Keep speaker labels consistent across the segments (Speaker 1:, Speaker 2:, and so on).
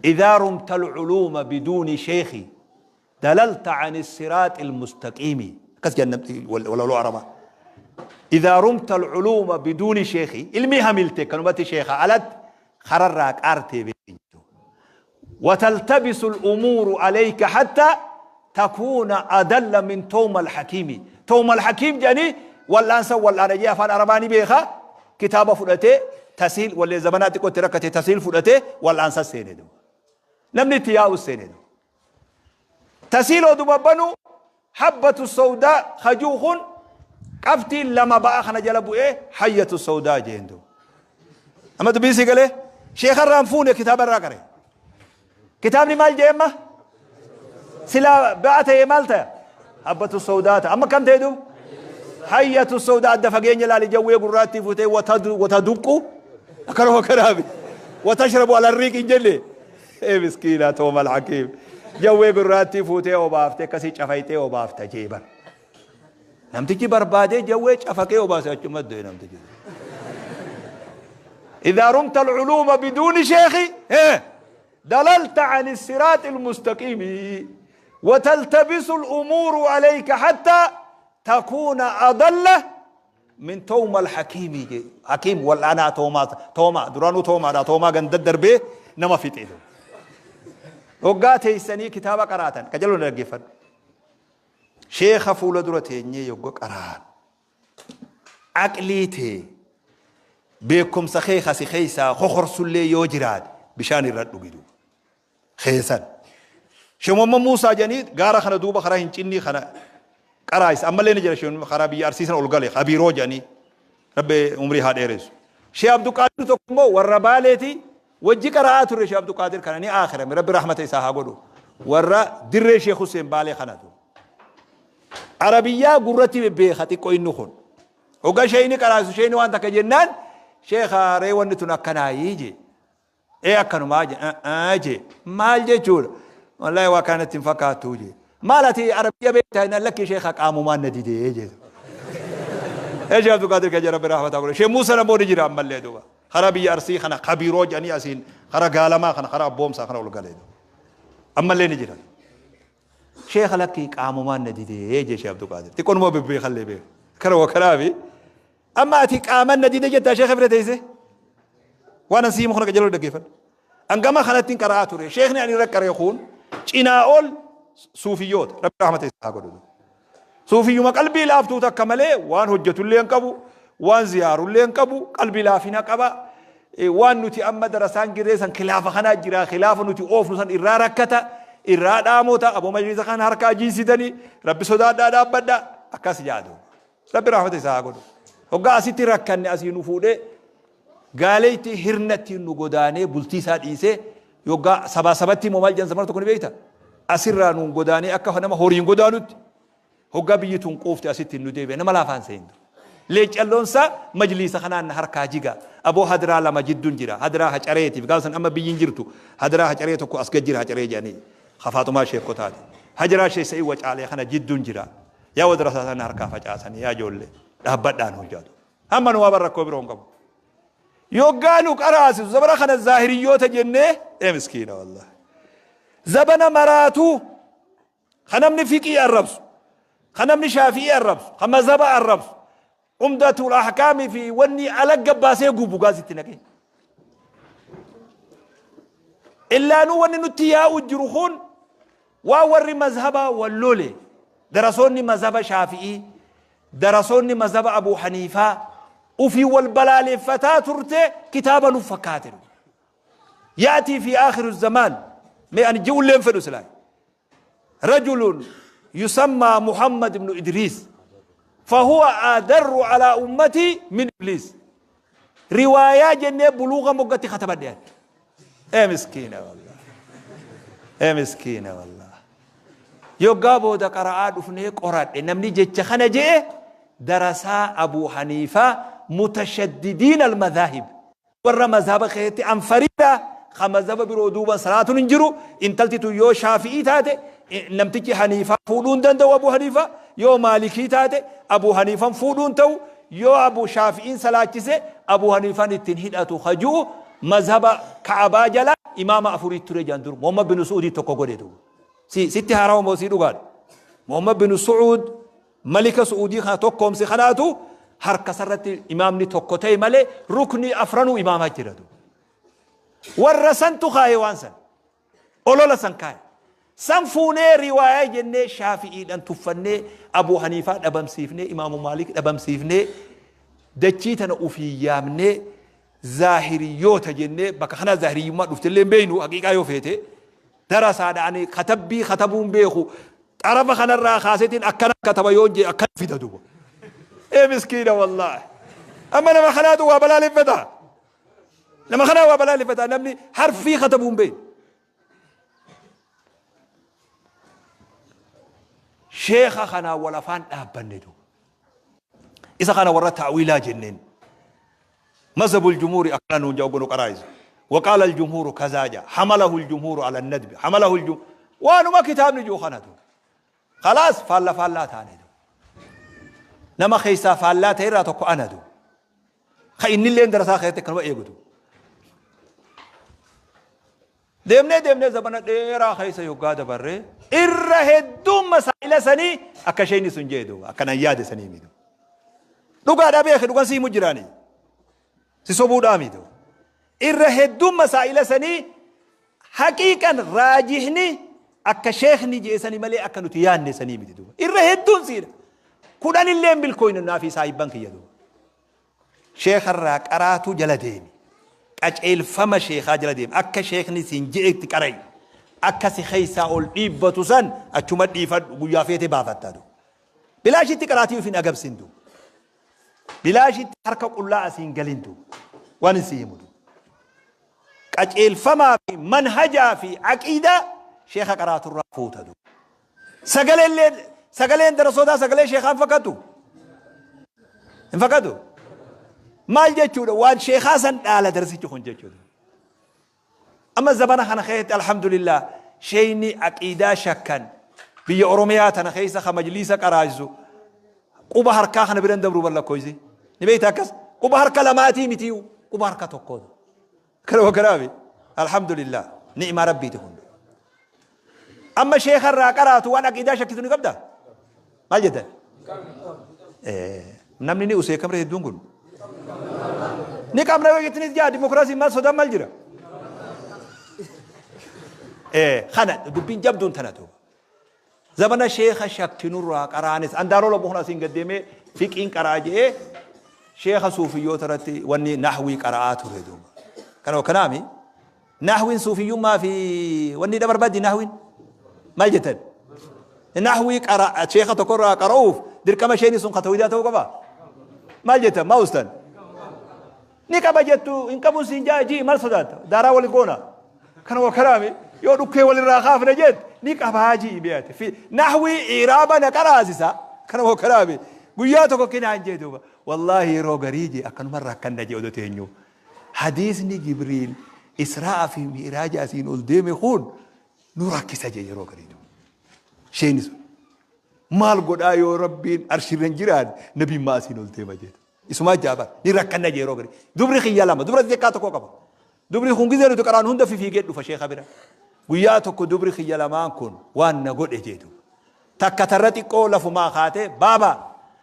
Speaker 1: Idhaa rumta alculuuma biduuni sheekhi dalalta ani siraaxi almustaqiimi. Akkas jedhan namti walaloo Arabaa. Idhaa rumta alculuuma biduuni sheekhi, ilmii hamilte kanumatti sheekha alatti kararraa qaartee beeki. وتلتبس الأمور عليك حتى تكون أدل من توم الحكيم. توم الحكيم جاني والآن والآن جاء فان أرباني بيخا كتابة فلته تسهيل ولا زمانات كنت ركته تسهيل فلته والآن سيندو نمني تياو سيندو تسهيل دببنو حبة السوداء خجوخ قفتي لما بقى خنا جلبوا ايه حية السوداء جيندو. أما تبيسي قال شيخ الرامفون كتاب الراقري كتابني مال جيمة سلا بعته مالته حبة السوداء. أما كم تيدو حية السوداء دفقين يلالي جوي قراتي فوتي وتدقوا أكرهوا كرابي وتشربوا على الريق إنجلي. إيه مسكينة توم الحكيم جوي قراتي فوتي وبافتي كسي شفايتي وبافتي جيبا نمتجي بربادي جوي شفاكي وبافتي أجمد نمتجي. إذا رمت العلوم بدون شيخي دللت عن الصراط المستقيم وتلتبس الأمور عليك حتى تكون أضل من توم الحكيم. حكيم ولا أنا توما توما درانو توما دا توما قند به نما في تيدو وقاتي سني كتابة قراتن كجلو نرجفن شيخ فول درتي ني يوغ قران عقليتي بكم سخيخ سخيسا خخر سلي يوجراد بشان الرد بيدو خيسان شموم موسى جنيد غارة خنا دوبا خرا هنچني خنا قرايس اما لين جرى شنو خرابي ارسيسن اولغالي خبيرو جاني ربي عمري ها ديرس شي عبد القادر توكمو ورباليتي وجي قراءات الشيخ عبد القادر كان اخر من ربي رحمته اسا غدو ورا دري شيخ حسين بالي خناتو عربيه غرتي بيختي كوين خون وغا شيني قراس شيني وان تك جنان شيخ ري ونتنا كنايجي ايه اكنو ماجي اجي مال جچور والله وكانت فكاتوجي مالتي عربية بيتها إن لك شيخك عامو ما نديدي يجي ايش عبد القادر كجرب رب رحمة الله شيخ موسى نبوني جرا عمل لي دوبا خرابي أرسي خنا خبيرو جاني أسين خرا قالما خنا خرا بوم سا خنا ولقى لي أما اللي نجرا شيخ لك عامو ما نديدي يجي شيخ عبد القادر تكون مو ببي خلي بي كرو كرابي أما أتيك آمن نديدي جتا شيخ فرتيسي وانا سيم خنا كجلو دقيفن أنقما خلتين قراءته شيخنا يعني ركر يخون چنا صوفيوت رب رحمة الله صوفي ما قلبي لافتو تكمله وان حجة اللي انقبو وان زيار اللي انقبو قلبي لافنا قبا وان نتي اما درسان جريسان خلاف خنا جرا خلاف نتي اوف نسان إرا ركتا إرا داموتا ابو مجلس خان حركة جنسي ربي صدا دا بدا اكاس جادو رب رحمة الله وقا اسيتي ركني اسي نفوده قاليتي هرنتي نغداني بلتي ساديسه يوغا سبا سبتي مومال جن زمرتو كن بيتا asirraa nuun godaanee akka nama horiin godaanutti hoggaa biyyi tun quufte asitti nu deebi'e nama laafaan seentu. Leecalloonsaa majliisa kanaan na harkaa jiga aboo hadiraa lama jidduun jira hadiraa hacareetiif gaafa san amma biyyiin jirtu hadiraa hacaree tokko as gad jira hacaree jedhanii hafaatumaa sheekotaati. Hajiraa ishee sa'ii wacaalee kana jidduun jira yaa wadrasaa sana harkaa facaasanii yaa ijoollee dhaabbadhaan hojjaatu. Hamma nu waa barrakkoo biroo hin qabu. Yoggaa nu qaraasisu zabana kana zaahiriyyoota jennee ee miskiina wallahi. زبنا مراتو خنمني فقي الربس خنمني شافعي الربس خما زبا الربس عمدة الأحكام في وني على قباسي قبو قاسي تنقي إلا نو وني نتيا وجرخون ووري مذهبا واللولي درسوني مذهب شافعي درسوني مذهب أبو حنيفة وفي والبلال فتاة ترتي كتابا فكاتل يأتي في آخر الزمان ما أن جو لين فلوس رجل يسمى محمد بن إدريس فهو أدر على أمتي من إبليس رواية جنة بلوغة مقتي ختم الدين. إيه مسكينة والله إيه مسكينة والله يقابو دا قراءات وفنه قرات إنما نجي خنا جي درسا أبو حنيفة متشددين المذاهب ورا مذهب خيتي أم فريدة خمذهب برو دوبا صلاة ننجرو إن تلتي يو شافعي تاتي نمتجي حنيفة فولون دندو أبو حنيفة يو مالكي تاتي أبو حنيفة فولون تو يو أبو شافعي سلاكسي أبو حنيفة التنهيد أتو خجو Mazhaba Ka'abaa jala imaama afurii ture jedhan dur. Muhammad bin Su'uudii tokko godhe duuba. Si sitti haarawa moo sii dhugaadha? Muhammad bin Su'uud malika Su'uudii kana tokkoomse kanaatu harka isarratti imaamni tokko ta'e malee ruknii afranuu imaamaa jira duuba. Warra santu kaa'e waan san. Olola san kaa'e. San fuunee riwaayaa jennee Shaafi'iidhaan tuffannee, Abuu Haniifaa dhabamsiifnee, Imaamu Maalik dhabamsiifnee, dachii tana ufii yaamnee Zaahiriyyoota jennee, bakka kanaa Zaahiriyyummaa dhuftellee hin beeknu haqiiqaa yoo feete. Darasaadha, ani katabbii katabuu hin beeku. Xarafa kanarraa kaasetiin akkana kataba yoon jee akkana fida duuba. Ee miskiina wallaahi. Amma nama kanaatu waa balaaleffata. Nama kanaa waa balaaleffata, namni harfii katabuu hin beekne. Sheekha kanaa wal afaan dhaabbanne duuba. Isa kana warra ta'wiilaa jenneen. Mazhabul jumhuuri akkana nuun jedha ogunu qaraa'isu. Waqaala aljumhuuru kazaa jedha. Hamalahu aljumhuuru ala nadbi. Hamalahu aljumhuuru. Waanuma kitaabni jiru kana duuba. Khalaas, faalla faallaa taane duuba. Nama keessaa faallaa ta'e irraa tokko ana duuba. Ka innilleen darasaa keessatti akkanuma eegu duuba. Deemnee deemnee zabana dheeraa keessa yoggaa dabarree, irra hedduun masaa'ila sanii akka isheen sun jee duuba akka nan yaade sanii miidhu. Dhugaadhaa beeki, dhugan si himu jiraani. Si sobuudhaa miidhu. Irra hedduun masaa'ila sanii haqiiqan raajihni akka sheekni jee sanii malee akka nuti yaadne sanii miti duuba. Irra hedduun siidha. Kudhanillee hin milkooyne naa fi saahibban kiyya duuba. Sheekha irraa qaraatuu jala deemi. Qaceelfama sheekhaa jala deemi. Akka sheekni siin je'etti qara'i. Akka si keessaa ol dhiibbatu san achuma dhiifadhu, guyyaa feete baafattaa duuba. Bilaashitti qaraatii of hin agabsin duuba. Bilaashitti harka qullaa asiin galin duuba. Waan hin si himu duuba. Qaceelfamaa fi manhajaa fi aqiidaa sheekha qaraaturraa fuuta duuba. Sagaleen sagaleen darasootaa sagalee sheekaa hin fakkatu? Hin fakkatu? Maal jechuudha? Waan sheekaa san dhaala darasichi kun jechuudha. Amma zabana kana keessatti, alhamdulillah, sheeyni aqiidaa shakkan biyya Oromiyaa tana keessa ka majliisa qaraasisu quba harkaa kana biran dabru ballakkoysi. Ni beekta, akkas quba harka lamaatii mitiyu, quba harka tokkooti. Kana kanaafi alhamdulillah, ni'maa rabbiiti kun. Amma sheeka irraa qaraatu waan aqiidaa shakkitu ni qabda? Maal jettan? Namni ni usee kamre hedduun kun. Ni qabna yoo jettanis jaa, dimokiraasiin maal sodaan maal jira? Kana dubbiin jabduun tana duuba. Zamana sheeka shakkinurraa qaraanis andaaroo lobbo kun asiin gad deemee fiqiin qaraa je'ee sheeka suufiyyoota irratti wanni nahwii qara'aa ture duuba. Kana kanaami nahwiin suufiyyummaa fi wanni dha barbaaddi nahwiin maal jettan? Nahwii qara sheeka tokko irraa qara'uuf dirqama sheeni sun ka tawhiidaa ta'uu qaba? Maal jettan? Maa ustan? Ni qaba jettu hin qabuun siin jaa jii, maal sodaatta? Daaraa wali goona. Kana wa kalaami yoo dhukkee walirraa kaafne jette ni qabaa jii beeyate. Fi nahwii iraaba na qaraasisa. Kana wa kalaami guyyaa tokko kinaan jee duuba. Wallaahi yeroo garii jee akkanuma rakkanna jee odoo teenyu. Hadiisni Jibriil Israa'a fi Mi'raaja asiin ol deeme kun nu rakkisa jee yeroo garii duuba. Sheeni sun. Maal godhaa, yoo Rabbiin arshirra hin jiraanne nabiin maa asiin ol deema jee. Isumaa jaabar ni rakkanna jee yeroo garii. Dubri kiyya lama, dubra xixiqqaa tokko qaba. Dubri kun gizee nuti qaraan hunda fifiigee dhufa sheeka bira. Guyyaa tokko dubri kiyya lamaan kun waan na godhe jee duuba. Takka tarra xiqqoo lafumaa kaatee, "Baaba,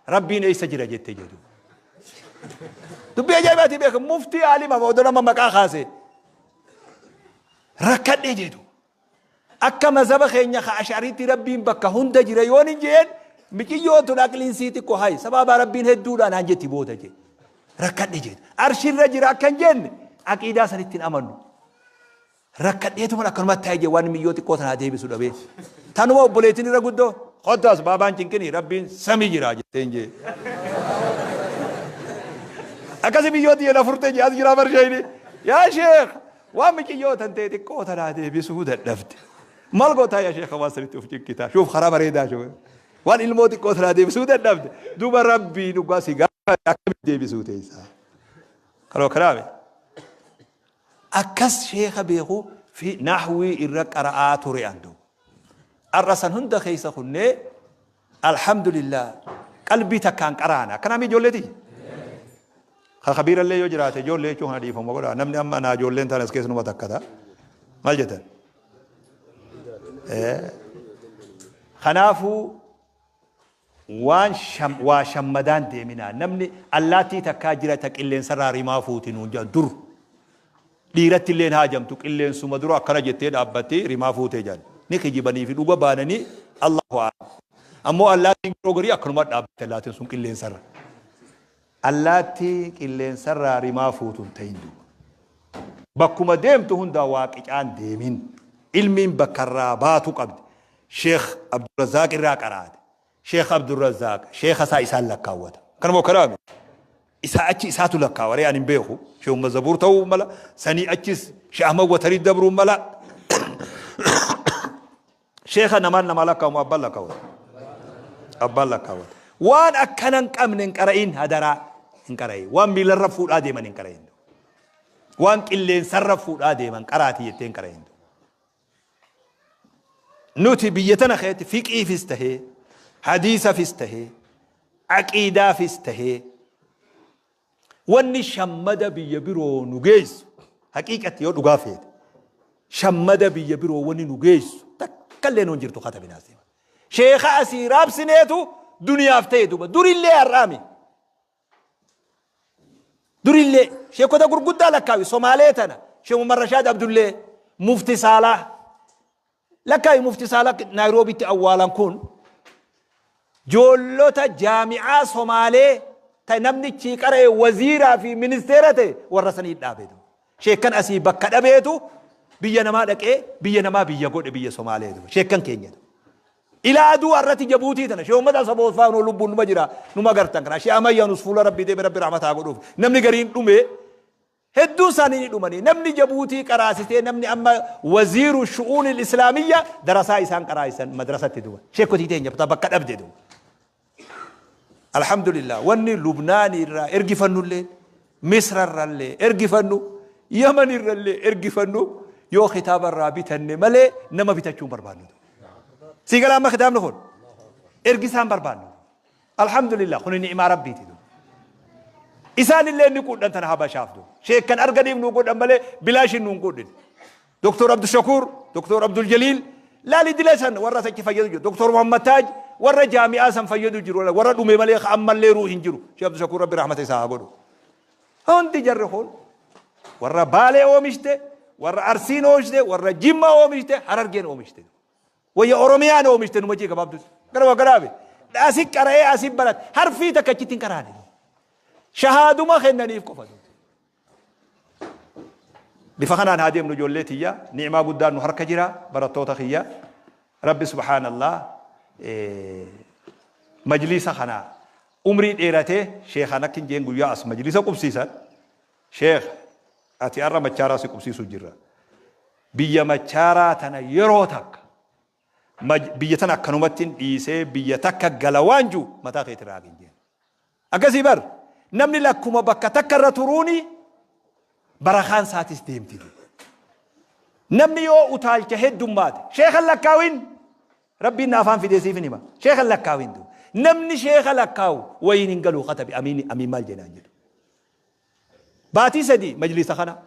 Speaker 1: Rabbiin eessa jira?" jette jee duuba. Dubbii ajaa'ibaatii beeka, muftii aalima odoo nama maqaa kaasee. Rakkadhee jee duuba. Akka mazhaba keenya ka Ash'ariitti Rabbiin bakka hunda jira yoon hin jeen, miciyyoon tun aqliin sii xiqqo hay sababa Rabbiin hedduudha naan jetti booda jee. Rakkadhe jee. Arshirra jira akka hin jenne aqiidaa sanitti hin amannu. Rakkadheetuma akkanumatti taa'e jee, waan miyyoo xiqqoo tanaa deebisu dhabee. Tanuma obboleettiin irra guddoo kottu as, baabaan cinqinii, Rabbiin samii jira jetteen jee. Akkasi miyyoo tiyya na furte jee, as jira barshayni. Yaa sheekh, waan miciyyoo tan ta'e xiqqoo tanaa deebisuu dadhabde. Maal gootaa yaa sheekha, waan sanitti of cinqitaa? Shuuf karaa bareedaa shuuf. Waan ilmoo xiqqoo tanaa deebisuu dadhabde. Duuba Rabbii dhugaa si gaafate akkamitti deebisuu teessaa? Kanoo kanaame. Akkas sheekha beeku fi nahwii irra qara'aa ture andu. Har'a san hunda keessa kunnee, alhamdulillah, qalbii takkaan qaraana. Akkanaami ijoollee tiyya? Ka kabiirallee yoo jiraate ijoollee jechuun kana dhiifama godha. Namni amma anaa ijoolleen taane as keessa numa takkata. Maal jettan? Kanaafuu waan waa shammadaan deeminaa. Namni allaattii takkaa jira ta qilleensarraa rimaa fuuti nuun jedhan dur. Dhiiratti illee haajamtu, qilleensuma dura akkana jettee dhaabbatti rimaa fuutee jedhan. Ni kijibanii fi dhuga baananii, Allahu a'lam. Ammoo allaattiin yeroo garii akkanuma dhaabbatti, allaattiin sun qilleensarra. Allaattii qilleensarraa rimaa fuutu hin ta'in duuba. Bakkuma deemtu hundaa waa qicaan deemin. Ilmiin bakka irraa baatu qabdi. Sheekh Abdurrazaaq irraa qaraate. Sheekh Abdurrazaaq sheekha isaa isaan lakkaawwata. Kanuma kanaami. Isaa achi isaatu lakkaawa ree, ani hin beeku. Sheekh Ummad Zabuur ta'uu mala. Sanii achis Sheekh Ahmad Watarii dabruu mala. Sheekha namaan namaa lakkaawamu, abbaan lakkaawwata. Abbaan lakkaawwata. Waan akkana hin qabne hin qara'in, hadaraa hin qara'in. Waan miilarra fuudhaa deeman hin qara'in. Waan qilleensarra fuudhaa deeman qaraatii jettee hin qara'in. Nuti biyya tana keessatti fiqiifis tahee, hadiisafis tahee, aqiidaafis tahee, wanni shammada biyya biroo nu geessu, haqiiqatti yoo dhugaa feete, shammada biyya biroo wanni nu geessu takkallee nuun jirtu katabinaas deema. Sheekha asii raabsineetu duniyaaf ta'e duba durillee har'aami. Durillee sheekota gurguddaa lakkaawi, Somaalee tana Sheekh Umar Rashaad Abdullee, Mufti Saalaa lakkaawi. Mufti Saalaa Naayiroobitti awwaalan kun joollota jaami'aa Somaalee ta namnichi qara'e waziiraa fi ministeera ta'e warra sanii dhaabe. Sheekkan asii bakka dhabeetu biyya namaa dhaqee biyya namaa biyya godhe, biyya Somaalee sheekkan keenya. Ilaa aduu har'atti Jabuutii tana Sheekh Ummad Asaboot fa'aa nuu lubbuun numa jira, numa gartan kana. Sheekh Amayyaanus fuula Rabbii deeme, Rabbi rahmata haa godhuuf. Namni gariin dhume, hedduun isaanii ni dhumanii. Namni Jabuutii qaraasisee, namni amma waziiru shu'uunil islaamiyya darasaa isaan qaraasisan madrasatti duba. Sheekotii teenya bakka dhabde duba. Alhamdulillah, wanni Lubnaanii irraa ergifannullee, Misra irrallee ergifannu, Yaman irrallee ergifannu, yoo kitaaba irraa bitanne malee nama bitachuu hin barbaannu. Sii gala amma kitaabni kun ergisaa hin barbaannu. Alhamdulillah, kun ni'imaa Rabbiiti. Isaan illee ni quudhan tana Habashaaf du. Sheekkan arganiif nu godhan malee bilaashin nu hin quudhin. Dr. Abdul Shakuur, Dr. Abdul Jaliil, laali dila san warra achi fayyadu jiru. Dr. Muhammad Taaj warra jaami'aa san fayyadu jiru. Warra dhume malee ammallee ruu hin jiru. Sheekh Abdul Shakuur Rabbi rahmata isaa haa godhu. Hundi jarri kun warra Baalee oomishte, warra Arsiin oomishte, warra Jimma oomishte, Harargeen oomishte. Wayya Oromiyaan oomishte numa jee gabaabdus. Gara waa garaabe. Asi qara'ee asi barate. Harfii takka achitti hin qaraane. Shahaaduma kennaniif qofa. Bifa kanaan haa deemnu, ijoollee tiyya. Ni'imaa guddaan nu harka jira, barattoota kiyya. Rabbi subhaanallah majliisa kana umrii dheeratee sheekaan akka hin jeen guyyaa as majliisa qubsiisan. Sheekh, ati har'a Machaaraa si qubsiisuu jirra. Biyya Machaaraa tana yeroo takka biyya tana akkanumatti hin dhiisee biyya takka gala waan jiru mataa keetirraa hin jeen. Akkasii bar, namni lakkuma bakka takka irra turuuni barakaan isaatis deemti. Namni yoo utaalcha heddummaate, sheekan lakkaawin, Rabbiin na afaan fidee siif hin hima. Sheekan lakkaawin du. Namni sheeka lakkaawu wayiin hin galu, katabi amiin amiin maal jenaan jedhu. Baatii 3 majlisa kana.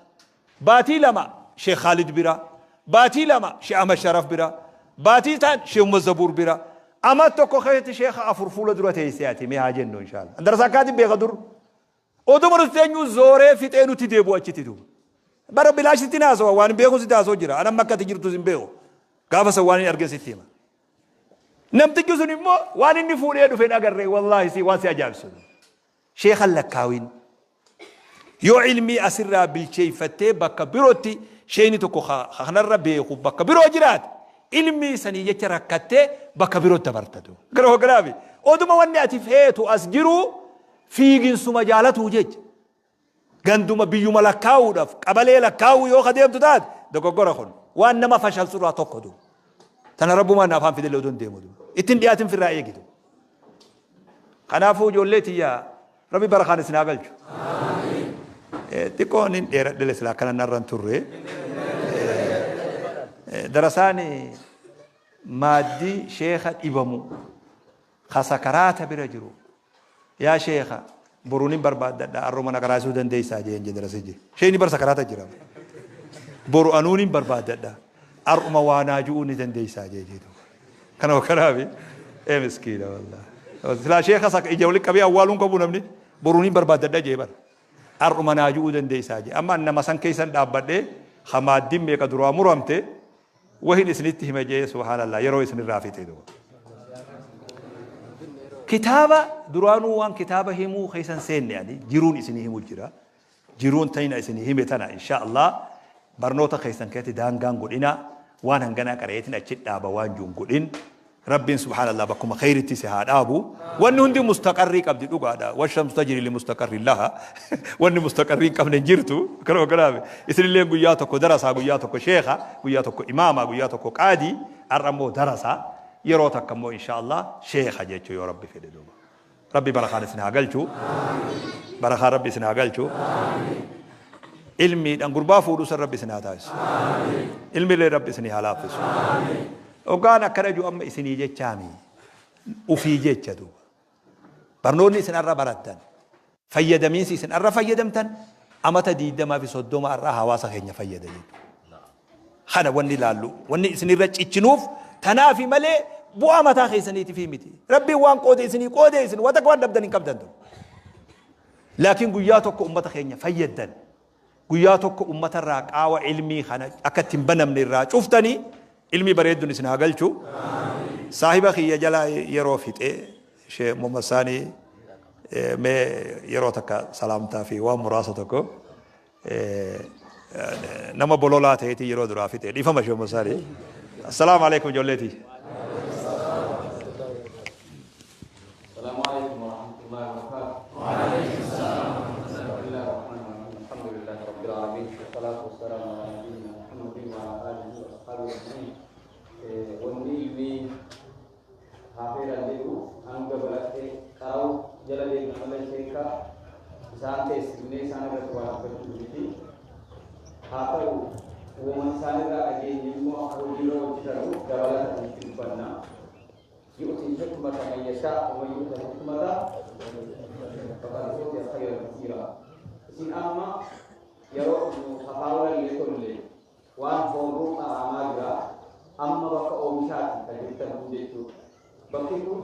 Speaker 1: Baatii 2 Sheekh Khalid bira. Baatii 2 Sheekh Ahmad Sharaf bira. Baatii taan Sheekh Ummad Zabuur bira. Ama tokko keessatti sheekha afur fuula dura teessee ati mee haa jennu inshallah. Darasa akkaatiin beeka dur. Oduma nuti teenyuu zooree fixee nuti deebi'u achitti duuba. Bara bilaashitti naasawa, waan hin beeku sitti haasoo jira. An amma akka ati jirtus hin beeku. Gaafa san waan hin argin sitti hima. Namtichi sun immoo waan inni fuudhee dhufe hin agarre, wallaahi si waan si ajaa'ibsu. Sheekhan lakkaawin. Yoo ilmii asirraa bilcheeffattee bakka birootti sheeyni tokko ka kanarra beeku bakka biroo jiraate, ilmii sanii jecha rakkattee bakka birootti dabartatu. Gara hogganaafi oduma wanni ati feetu as jiru fiiginsuma jaalatuu jecha. Ganduma biyyuma lakkaa'uudhaaf qabalee lakkaa'uu yoo ka deemtu taate dogoggora, kun waan nama fashalsurraa tokko du. Tana Rabbumaan na afaan fidellee odoo hin deemu. Ittiin dhiyaatin firraa eegitu. Kanaafuu ijoollee tiyya, Rabbi barakaan isin haa galchu. Xiqqoon hin dheeradhele, silaa akkana narra hin turre. Darasaan maaddii sheeka dhibamu ka sakaraata bira jiru. Yaa sheeka, Boruun hin barbaaddadha arruma na qaraasuu dandeessaa jeen jedhe rasiji. Sheeyni bar sakaraata jira. Boru anuun hin barbaaddadha ar'uma waa naa ju'uu ni dandeessaa jee jee duuba. Kanuma kanaafi ee miskiina wallah. Silaa sheekha sak ija wali qabee awwaaluun qabu namni boruun hin barbaaddadha jee bar. Ar'uma naa ju'uu dandeessaa jee. Amma nama san keessan dhaabbadhee hamaaddin meeqa duraa muramte wahin isinitti hima jee subhaanallah yeroo isinirraa fixe duuba. Kitaaba duraanuu waan kitaaba himuu keessan seenne ani jiruun isinii himu jira. Jiruun tayna isinii hime tana insha Allah barnoota keessan keessatti daangaan godhina waan hanganaa qara'eetiin achi dhaaba waan juun godhin. Rabbiin subhaanallah bakkuma kheyritti si haa dhaabu. Wanni hundi mustaqarrii qabdi dhugaadha. Washamsu tajri li mustaqarrin laha. Wanni mustaqarrii hin qabne hin jirtu. Kanuma kanaaf isinillee guyyaa tokko darasaa, guyyaa tokko sheekha, guyyaa tokko imaama, guyyaa tokko qaadii, har'a immoo darasaa, yeroo takka immoo insha Allah sheekha jechuu yoo Rabbi fedhe duuba. Rabbi barakaan isin haa galchu. Barakaan Rabbi isin haa galchu. Ilmiidhaan gurbaa fuudhuu san Rabbi isin haa taasisu. Ilmiillee Rabbi isinii haa laaffisu. Hoggaan akkana jiru amma isinii jechaami. Ufii jecha duuba. Barnoonni isin har'a barattan, fayyadamiinsi isin har'a fayyadamtan amata 20 fi 30 har'a hawaasa keenya fayyada jechuudha. Kana wanni ilaallu, wanni isinirra cichinuuf tanaafi malee bu'aa mataa keessaniitifi miti. Rabbiin waan qoode isinii qoode isin waan takka waan dhabdan hin qabdan. Laakiin guyyaa tokko ummata keenya fayyaddan. Guyyaa tokko ummata irraa qaawa ilmii kana akka itti hin banamne irraa cuftanii ilmii bareeddun isin haa galchu. Saahiba kiyya jala yeroo fixe Sheekh Muhammad Saanii mee yeroo takka salaamtaa fi waan muraasa tokko nama bololaa ta'eeti yeroo duraa fixe dhiifama Sheekh Muhammad Saanii. Assalaamu alaikum ijoolleetii.
Speaker 2: السلام عليكم ورحمة الله وبركاته. وعليكم السلام بسم الله الرحمن الرحيم. الحمد لله رب العالمين والصلاة والسلام على نبينا محمد وعلى آله وأصحابه أجمعين. Wanni ilmi hafeera jedhu hanga baladhee qara'u jala deemna malee sheeka isaan teessifnee isaan irratti waa dubbachuu miti. Haa ta'u uumama isaan irraa dhageenye immoo akka hojiirra hojjetanu dabalata itti dubbanna. Yu'ti al-hikmata man yashaa wa man yu'ta al-hikmata faqad utiya khayran kasiira. Isin amma yeroo nu tafaawula illee tolle waan hoorruu qaraamaa jira. Amma bakka oomishaati ka jirtan kun jechuudha. Bakki kun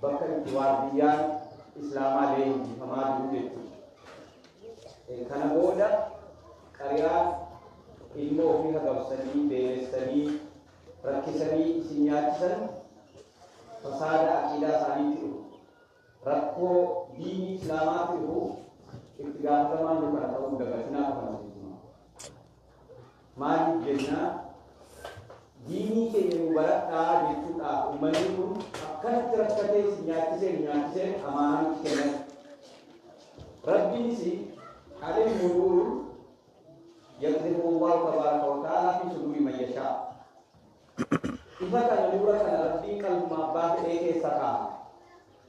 Speaker 2: bakka itti waardiyyaan Islaamaa leenjifamaa jiru jechuudha. Kana booda qariyaan ilmoo ofii hagabsanii beelessanii rakkisanii isin nyaachisan fasaada aqiidaa isaaniitti dhufu, rakkoo diinii islaamaatti dhufu itti gaafatamaan nu kana ta'uu hin dagatinaa kana isinitti hima. Maaliif jennaan diinii keenya nu baradhaa jechuudhaaf ummanni kun akkanatti rakkatee isin nyaachisee nu nyaachisee amaanaa nutti kennan. Rabbiinis al-ilmu nuurun Yaqzifuhu Allaahu tabaaraka wa ta'aalaa fii suduuri man yashaa. Ifa kana nuura kana Rabbiin qalbuma abbaa fedhee keessa kaaha.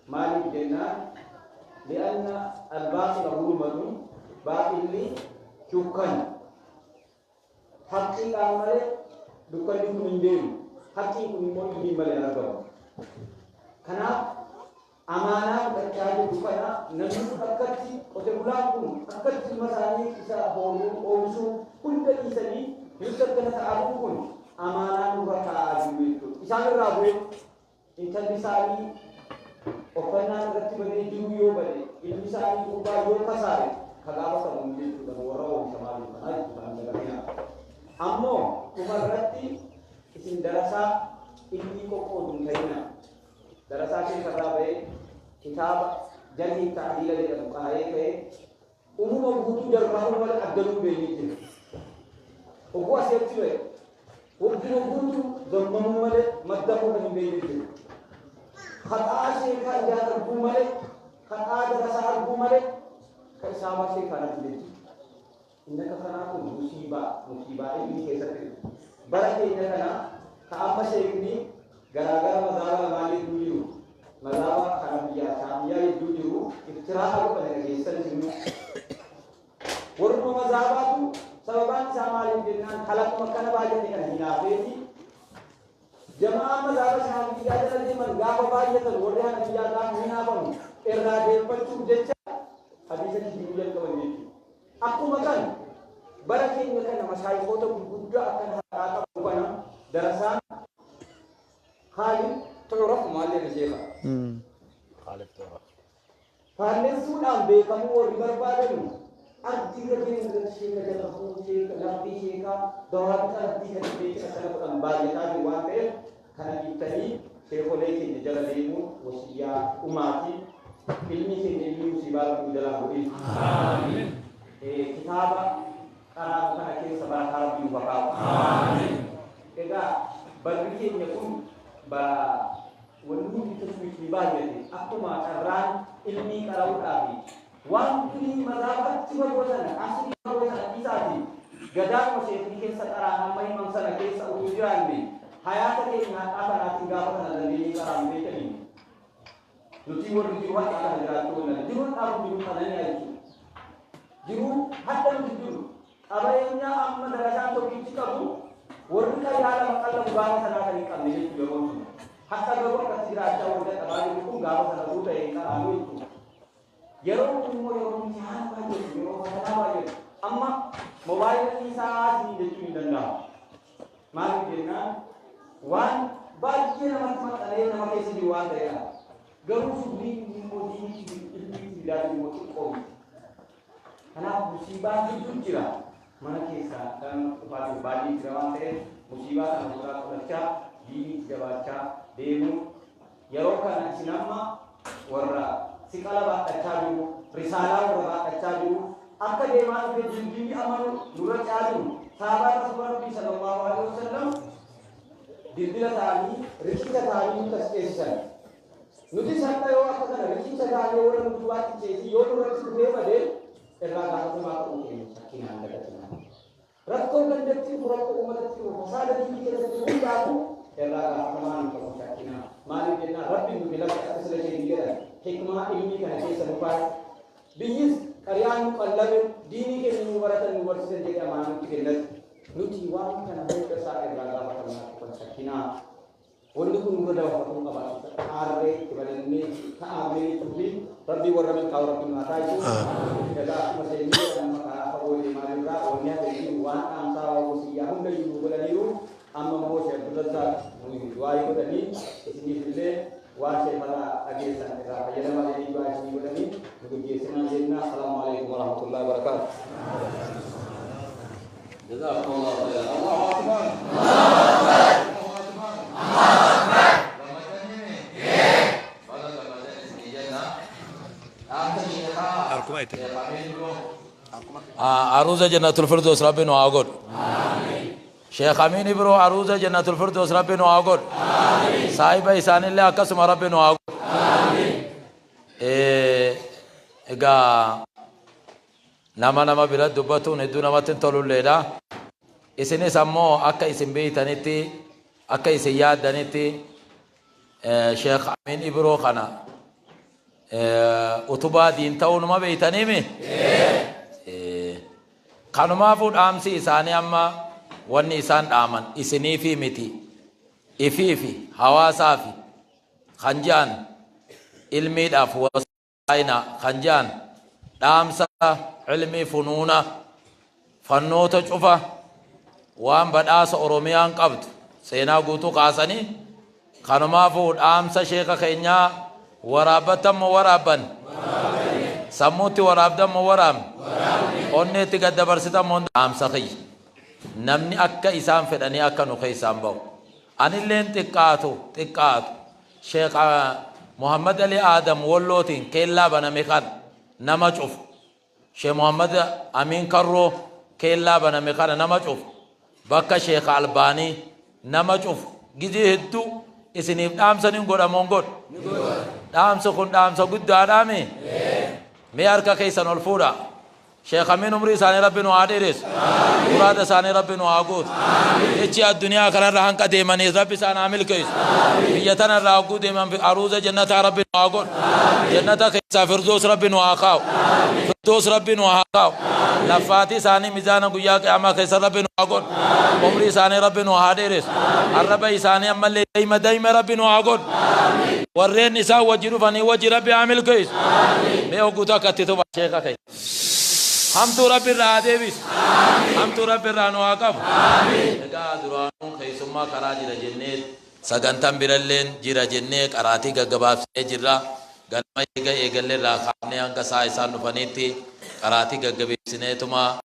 Speaker 2: Maaliif jennaan li'anna albaaxila zulumatun baaxilli dukkana. Haqqiidhaan malee dukkanni kun hin deemu. Haqqiin kun immoo ilmiin malee hin argamu. Kanaaf Amaanaa fudhachaa jirru kana namni kun akkatti qote bulaan kun akkatti ilma isaanii isa hooruu oomishuu hunda dhiisanii nutti akkana ta'aa kun amaanaa nurra kaa'aa jiru jechuudha. Isaan irraa bu'ee intalli isaanii uffannaan irratti badee jiru yoo bade ilmi isaanii gurbaa yoo kasaare ka gaafatamu jechuudha warra oomishamaa jiru kanaa jechuudha kan dagatinaa. Ammoo dhuma irratti isin darasaa ilmii qoqqoodu hin ta'inaa. Darasaa sheeka irraa bahee kitaaba Jarhii Ta'diila jedhamu qara'ee ka'ee umuma guutuu jarrahuu malee addanuu beekni jira. Hogguu asii achi bahe hogguma guutuu zammamuu malee maddahuu kan hin beekne jira. Haxaa sheekaa ijaan arguu malee haxaa darasaa arguu malee ka isaabaa sheekaan argine jira. Inni akka kanaa kun musiibaa musiibaa ilmii keessatti dhufu. Bara keenya kana ka amma sheekni garaagara mazaaba lamaan jidduu jiru mazaaba hanafiyyaa shaafiyyaa jidduu jiru iftiraa'a godhame dhageessan isinuu. Warruma mazaabaatu sababaan isaa maaliif jennaan halaquma akkana baay'ate kana hinaafeeti Jama'aan mazhaba Shaafi'iyyaa jala deeman gaafa baay'atan warri Hanafiyyaa gaafa hinaafanu irraa deeffachuuf jecha Hadiisa kijibuu jalqaban jechuudha. Akkuma kana bara keenya kana mashaayikoota gurguddaa akkana haqaa qabu kana darasaan Khaalid tu'rafu maal jedhe sheekha? Faallessuudhaan beekamuu warri barbaadanu ardii irra jiran irratti sheeka jala hafuu, sheeka laftii sheekaa dawaabita ardii kan beekan akkana godhan baay'ataa jiru waan ta'eef kana dhiiftanii sheekolee keenya jala deemuun wasiyyaa dhumaati. Ilmi keenya ilmi musiibaa Rabbi nu jalaa godhin. Kitaaba qaraanu kana keessa barakaa Rabbi nuuf haa kaa'u. Egaa barri keenya kun bara wanni hundi tashwiishni baay'ate akkuma carraan ilmii qara'uudhaafi waan durii mazaaba achi fagoo sana asrii fagoo sana dhiisaati gadaanuma sheekni keessa qara'an amma himan sana keessa utuu jiraanne hayaata keenya hadhaa kanaatiin gaafa kana dandeenyee qaraanu beekanii nuti warri jiru hadhaa kana jiraachuu wallaalle jiru hadhaa kun jiru qanani'a jechuudha jiru hadha nuti jiru Qabeenyaa amma darasaan tokkichi qabu warri qayyaa lama qallabu gaafa sanaa kan hin qabne jechuudha yeroon sun. Har'a garuu akkatti jiraachaa warri dadhabaa jiru kun gaafa sana utuu ta'e hin qaraanu jechuudha. Yeroon kun immoo yeroo imtihaan baay'atu, yeroo fatanaa baay'atu. Amma mobaayila dhiisaa isinii jechuun hin danda'amu. Maaliif jennaan waan baay'ee namatti maxxanee nama keessa jiru waan ta'eedha. Garuu shughliin inni immoo diinitti ilmiitti fidaa jiru immoo xiqqoo miti. Kanaaf musiibaa hedduu jira. Mana keessaa kan dhufaa jiru baay'ee jira waan ta'eef musiibaa kana ofirraa qolachaa diiniitti jabaachaa deemuun yeroo kana isin amma warra siqala baadhachaa jiru, risaalaa warra baadhachaa jiru, akka deemaa dhufe dildilli amma nurra ce'aa jiru saabaa rasuula rabbii sallallahu alaihi wasallam dildila ta'anii riqicha ta'anii nutti as ceesisan. Nutis har'a yoo akka kana riqicha taanee warra nu duubaatti ceesii yoo nurratti dhufee bade irraa gaafatamaa ta'uu keenya shakkinaan dagatinaa. Rakkoo gandatti dhufu, rakkoo uummatatti dhufu, fasaada diinii keessatti dhufu hundaafuu irraa gaafatamaa nu ta'uu shakkinaa. Maaliif jennaan Rabbiin nu filate akka sila isheen jedhan hikmaa ilmii kana keessa nu kaa'e. Biyyis qariyaan nu qallabe diinii keenya nu baratan nu barsiisan jedhee amaanaa nutti kennate. Nuti waan kana hunda isaa irraa gaafatamaa kan shakkinaa. Wanni kun nurra dabarfamuu qaba. Aarree itti banannee ta'aamee jechuufi Rabbii warra milkaa'u Rabbi nu haa taasisu. Egaa akkuma seenni jedhan amma karaa fagoo deemaa jirra. Wanni hafe hin jiru waan dhaamsaa waan wasiyyaa hunda iyyuu nu godhaniiru. Amma immoo Sheekh Abdulrazzaaq nu du'aayii godhanii isiniif illee waan sheekarraa dhageessan irraa fayyadamaa jedhanii du'aa isinii godhanii nu geggeessinaa jenna. Assalaamu alaikum warahmatullahi wabarakaatuh.
Speaker 3: Jazakumullahu khairan. Allahu akbar. Allahu akbar. Gammadanii? Baga gammadan isinii jenna. Dhaamsa sheekaa
Speaker 1: Harkuma itti.
Speaker 3: Sheekh Amiin Biroo.
Speaker 4: Aruuza Jannatul Firdoos Rabbi nu haa godhu. Sheekh Amiin Ibroo Aruuza Jannatul Firdoos Rabbi nu haa godhu. Saahiba isaanillee akkasuma Rabbi nu haa godhu. Egaa Nama nama bira dubbatuun hedduu namatti hin tolulleedha. Isinis ammoo akka isin beeytanitti, akka isin yaaddanitti Sheekh Amiin Ibroo kana utubaa diin ta'uu numa beeytaniimi? Kanumaafuu dhaamsi isaanii amma wanni isaan dhaaman isiniifii miti, ifiifi hawaasaafi kan je'an ilmiidhaaf Ayna kan je'an dhaamsa ilmii funuuna fannoota cufa waan badhaasa Oromiyaan qabdu seenaa guutuu kaasanii kanumaafuu dhaamsa sheeka keenyaa waraabbattan moo waraabban sammuutti waraabdan moo waraabne onneetti gad dabarsitan moo dhaamsa kiyya namni akka isaan fedhanii akka nu keessaan bahu anilleen xiqqaatu xiqqaatu Sheekh Muhammad Ali Aadam Wollootiin keellaa baname kana nama cufu. Sheekh Muhammad Amiin Karroo keellaa baname kana nama cufu. Bakka Sheekh Albaanii nama cufu. Gizee hedduu isiniif dhaamsa nin godha moo hin godhu? Dhaamsi kun dhaamsa guddaadhaami? Mee harka keessan ol fuudhaa. Sheekh Amiin umrii isaanii Rabbi nu haa dheeressu. Muraada isaanii Rabbi nu haa guutu. Jechi addunyaa kanarra hanqa deemaniis Rabbi isaan haa milkeessu. Biyya tanarraa hogguu deeman aruuza jannataa Rabbi nu haa godhu. Jannata keessaa firdoos Rabbi nu haa kaa'u. Firdoos Rabbi nu haa kaa'u. Laffaatii isaanii mizaana guyyaa qiyaamaa keessa Rabbi nu haa godhu. Umrii isaanii Rabbi nu haa dheeressu. Arraba isaanii ammallee dayma dayma Rabbi nu haa godhu. Warreen isaan wajji dhufanii wajji Rabbi haa milkeessu. Mee hogguu takka itti tufa sheeka keenya. Hamtuu Rabbi irraa haa deebisu. Hamtuu Rabbi irraa nu haa qabu. Egaa duraanuu keessummaa karaa jira jennee, sagantaan biralleen jira jennee qaraatii gaggabaabsinee jirra. Ganama eega eegalle irraa kaafnee hanga sa'a isaan dhufaniitti qaraatii gaggabeessineetuma.